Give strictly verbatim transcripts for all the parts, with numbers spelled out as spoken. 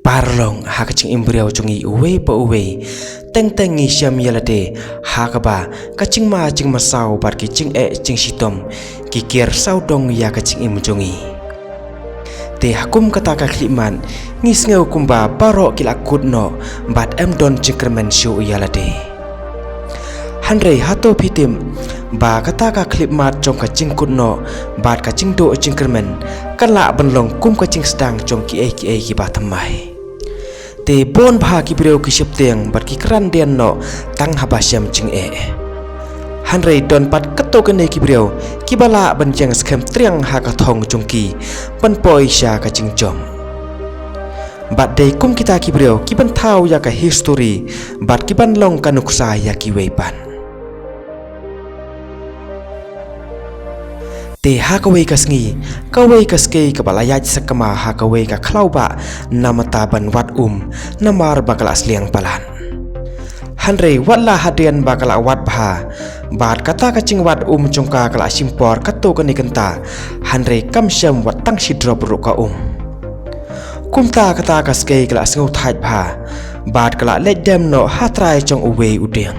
Paralok, ha ka jingim briew jong ngi uwei pa uwei, teng teng ngi shem ïa lade ha kaba ka jingma jingmasaw bad ki jingeh jingshitom ki ker sawdong ïa ka jingim jong ngi. Te ha kum kata ka khyllipmat, ngi sngew kumba baroh ki la kut noh bad ym don jingkyrmen shuh ïa lade. Hynrei hato phi tip ba kata ka khyllipmat jong ka jingkut noh bad ka jingduh jingkyrmen kan lah ban long kum ka jingsdang jong kiei kiei kiba thymmai. Te bun bha ki briew ki sheptieng bad ki kren dien noh tang haba shem jingeh. Hynrei don pat katto katne ki briew kiba lah ban ïeng skhem triang ha ka thong jong ki ban poi sha ka jingjop. Bad dei kum kita ki briew ki ban thaw ïa ka histori bad ki ban long ka nuksa ïa kiwei pat. Te ha kawei ka sngi, kawei ka skei kaba la ïaid sakma ha kawei ka khlaw bah, namar ban wad um, namar ba ka la sliang palat. Hynrei wat la hadien ba ka la wad bha bad kata ka jingwad um jong ka ka la shim por katto katne kynta, hynrei kam shem wat tang shi drop ruh ka um. Kumta kata ka skei ka la sngew thait bha bad ka la leit dem noh ha trai jong uwei u dieng.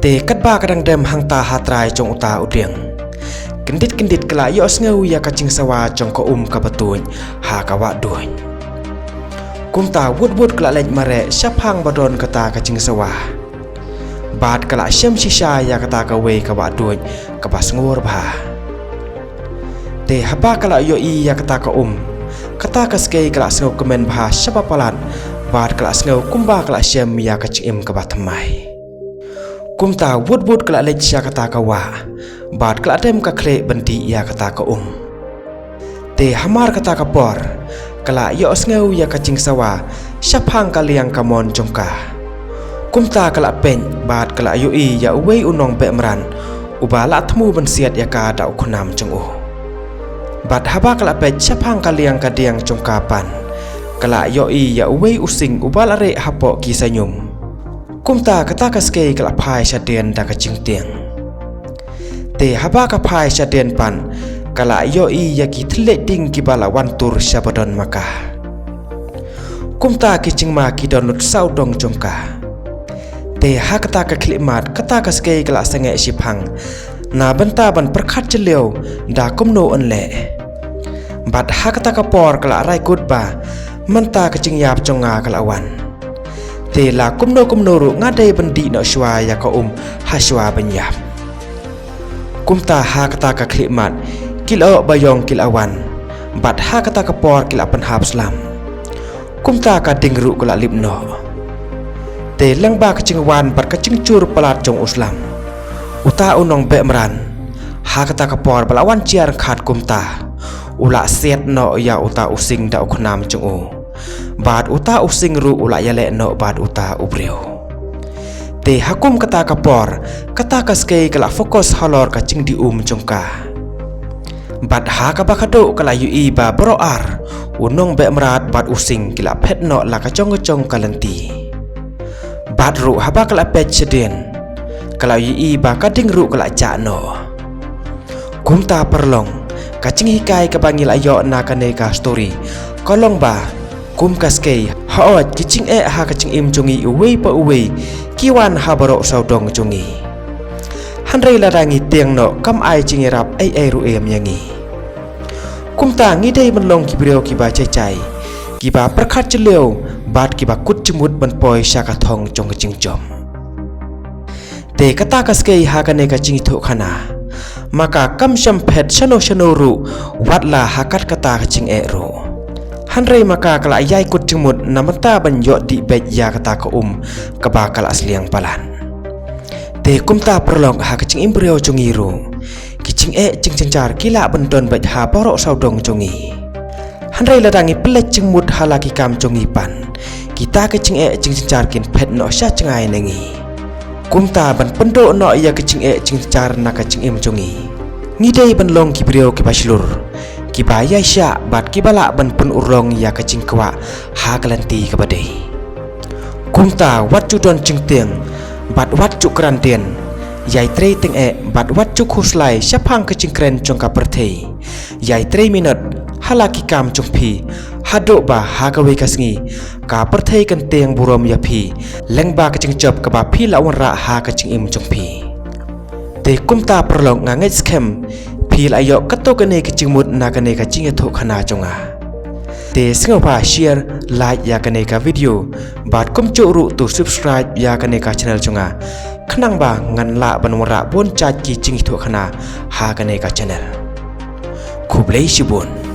Te katba ka dang dem hangta ha trai jong uta u dieng, kyndit kyndit ka la ïohsngew ïa ka jingsawa jong ka um kaba tuid ha ka wah duid. Kumta wut wut ka la leit mareh shaphang ba don kata ka jingsawa bad ka la shem shisha ïa kata kawei ka wah duid kaba sngur bha. Te haba ka la ïohi ïa kata ka um, kata ka skei ka la sngew kmen bha shaba palat bad ka la sngew kumba ka la shem ïa ka jingim kaba thymmai. Kumta wut wut ka la leit sha kata ka wah bad ka la dem ka khlieh ban dih ïa kata ka um. Te hamar kata ka por ka la ïohsngew ïa ka jingsawa shaphang ka liang kamon jong ka. Kumta ka la peit bad ka la ïohi ïa uwei u nongbeh mrad uba la thmu ban siat ïa ka da u khnam jong u. Bad haba ka la peit shaphang ka liang ka diang jong ka pat, ka la ïohi ïa uwei u sing uba la rieh hapoh ki saiñum. Kumta kata ka skei ka la phai shadien da ka jingtieng. Te haba ka phai shadien pat, ka la ïohi ïa ki thylliej ding kiba la wan tur shaba don ma ka. Kumta ki jingma ki don lut sawdong jong ka. Te ha kata ka khyllipmat kata ka skei ka la sangeh shiphang na bynta ban pyrkhat jylliew da kumno yn leh. Bad ha kata ka por ka la rai kut ba mynta ka jingïap jong nga ka la wan. Te la kumno kumno ruh nga dei ban dih noh shuwa ïa ka um ha shuwa ban ïap. Kumta ha kata ka khyllipmat ki lyoh ba ïong ki la wan bad ha kata ka por ki la pynhap slap. Kumta ka ding ruh ka la lip noh. Te lyngba ka jingwan bad ka jingjur palat jong u slap, uta u nongbeh mrad ha kata ka por ba la wan jia ryngkat kumta u la siat noh ïa uta u sing da u khnam jong u. Bad uta u sing ruh u la ïaleh noh bad uta u briew. Te ha kum kata ka por kata ka skei ka la focus halor ka jingdih um jong ka. Bad ha kaba khatduh ka la ïohi ba baroh ar u nongbeh mrad bad u sing ki la phet noh la ka jong ka jong ka lynti. Bad ruh haba ka la peit shadien ka la ïohi ba ka ding ruh ka la jah noh. Kumta paralok, ka jinghikai kaba ngi la ïoh na kane ka story ka long ba kum ka skei, hooid ki jingeh ha ka jingim jong ngi uwei pa uwei ki wan ha baroh sawdong jong ngi. Hynrei lada ngi tieng noh kam ai jingïarap ei ei ruh em ïa ngi. Kumta ngi dei ban long ki briew kiba jai jai, kiba pyrkhat jylliew bad kiba kut jingmut ban poi sha ka thong jong ka jingjop. Te kata ka skei ha kane ka jingïathuhkhana ma ka kam shym phet shano shano ruh wat la ha kat kata ka jingeh ruh. Hynrei ma ka ka la ïai kut jingmut na bynta ban ïoh dih beit ïa kata ka um kaba ka la sliang palat. Te kumta paralok, ha ka jingim briew jong ngi ruh ki jingeh jingjynjar ki lah ban don beit ha baroh sawdong jong ngi. Hynrei lada ngi pynleit jingmut ha la ki kam jong ngi pat, kita ki jingeh jingjynjar kin phet noh sha jngai na ngi. Kumta ban pynduh noh ïa ki jingeh jingjynjar na ka jingim jong ngi, ngi dei ban long ki briew kiba shlur, kiba ïaishah bad kiba lah ban pynurlong ïa ka jingkwah ha ka lynti kaba dei. Kumta wat ju don jingtieng bad wat ju kren dien, ïai trei tyngeh bad wat ju khuslai shaphang ka jingkren jong ka pyrthei. Ïai trei minot ha la ki kam jong phi Haduh ba ha kawei ka sngi ka pyrthei kan tieng burom ïa phi lyngba ka jingjop kaba phi la wanrah ha ka jingim jong phi. Te kumta paralok, nga ngeit skhem phi la ïoh katto katne ka jingmut na kane ka jingïathuhkhana jong nga. Te sngewbha share, like ïa kane ka video bad kumjuh ruh to subscribe ïa kane ka channel jong nga, khnang ba ngan lah ban wanrah bun jait ki jingïathuhkhana ha kane ka channel. Khublei shibun.